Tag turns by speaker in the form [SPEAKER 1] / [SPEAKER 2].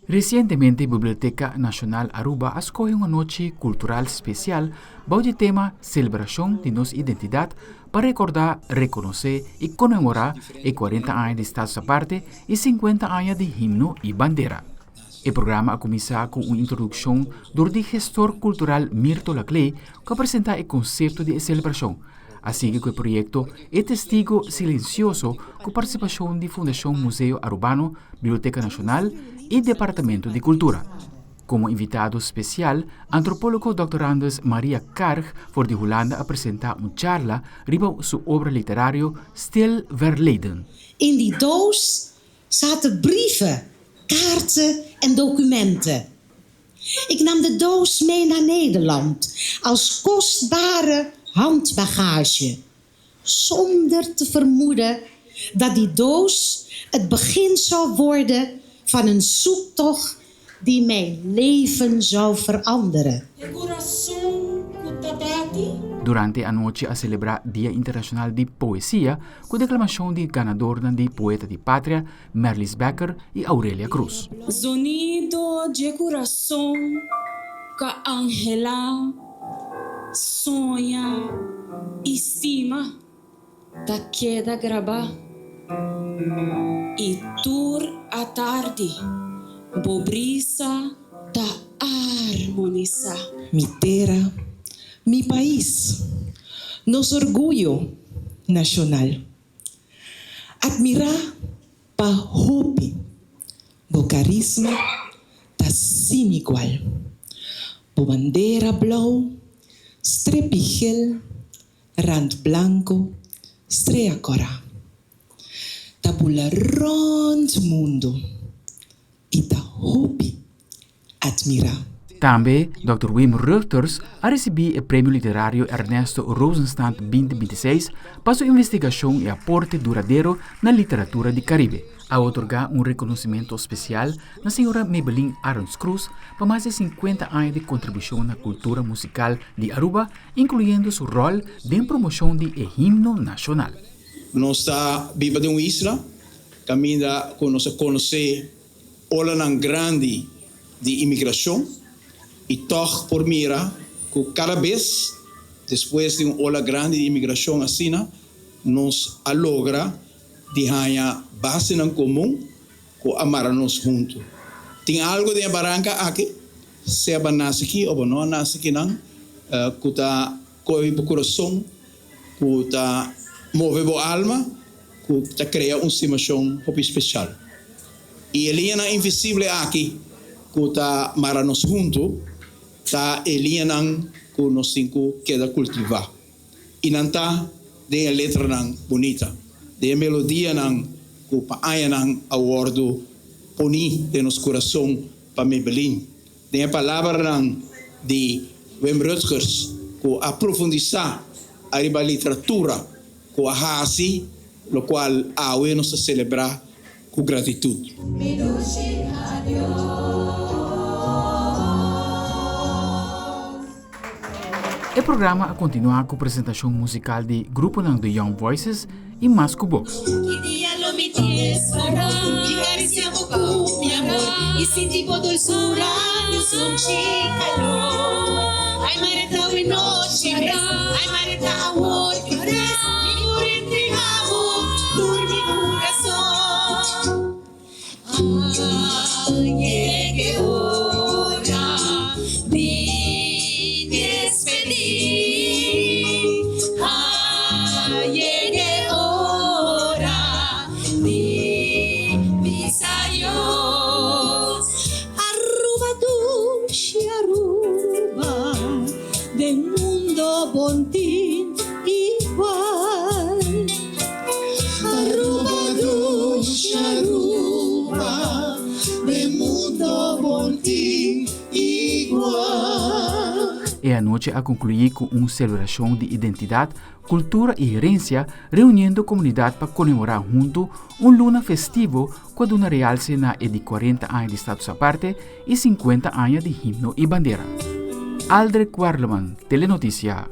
[SPEAKER 1] Resientemente Biblioteca Nacional Aruba a scoge un anochi cultural special bou di tema Celebracion di nos identidad pa recorda, reconoce y conmemora e cuarenta aña di Status Aparte y cincuenta aña di Himno y Bandera. E programa a cuminsa cu un introduccion dor di gestor cultural Mirto Laclay cu a presenta e concepto di e celebracion. A sigui cu e proyecto E Testigo Silencioso cu participacion di Fundacion Museo Arubano, Biblioteca Nacional y Departamento di Cultura. Como invitado special, antropologo Dòkter Anders Maria Karg for di Hulanda a presenta un charla riba su obra literario Stil Verleden.
[SPEAKER 2] In die doos zaten brieven, kaarten en documenten. Ik nam de doos mee naar Nederland als kostbare handbagage, zonder te vermoeden dat die doos het begin zou worden van een zoektocht die mijn leven zou veranderen.
[SPEAKER 3] E kurason ku ta bati.
[SPEAKER 1] Durante e anochi a selebrá Dia Internashonal di Poesia ku deklamashon di ganadornan di Poeta di Patria, Merlis Becker i Aurelia Cruz.
[SPEAKER 3] Zonido dje kurason ku a anhelá, soña i stima ta keda grabá. I tur atardi bo brisa ta armonisá.
[SPEAKER 4] Mi tera, mi pais, nos orguyo nashonal. Admirá pa hopi, bo karisma ta sin igual. Bo bandera blou, strepi gel, rand blanco, strea kòrá. Ta bula rònt mundu i ta hopi admirá.
[SPEAKER 1] Tambe Dòkter Wim Rutters a risibí e Premio Literario Ernesto Rosenstand 2026 pa su investigashon i aporte duradero na literatura di Karibe. A otorgá un rekonosimento spesial na señora Maybelline Arends Cruz pa mas di 50 aña di kontribushon na kultura musikal di Aruba, inkluyendo su ròl den promoshon di e himno nashonal.
[SPEAKER 5] Nos ta biba den un isla kaminda ku nos a konosé olanan grandi di imigrashon i tòg por mira ku kada bes despues di un ola grandi di imigrashon asina nos a logra di haña basenan komun ku a mara nos huntu. Tin algu den e baranka aki, sea bo a nase aki òf bo no a nase akinan, ku ta kohe bo kurason, ku ta move bo alma, ku ta krea un stimashon hopi speshal. I e liñanan invisible aki ku ta mara nos huntu ta e liñanan ku nos tin ku keda kultivá. I nan ta den e letranan bunita, den e melodianan ku pa añanan a wòrdu poní den nos kurason pa Maybelline, den e palabranan di Wim Rutgers ku a profundisá ariba literatura ku a hasi lokual awe nos ta selebrá ku gratitut.
[SPEAKER 3] Mi dushi adios.
[SPEAKER 1] E programa a kontinuá ku presentashon musikal di gruponan The Young Voices i Mas Ku Bos.
[SPEAKER 3] Ki dia lo mi tin spera i karisia bo ku mi amor i sinti bo dulsura di un sunchi kalor. Ai mare ta awe nochi mes, ai mare ta awor ki mes mi por entrega bo tur mi kurason. Aruba dushi Aruba den mundo bon tin igual.
[SPEAKER 1] E anochi a conclui cu un celebracion di identidad, cultura y herencia, reuniendo comunidad pa conmemora hunto un luna festivo cu a duna realce na e di cuarenta aña di Status Aparte y cincuenta aña di Himno y Bandera. Aldrich Werleman, Telenoticia.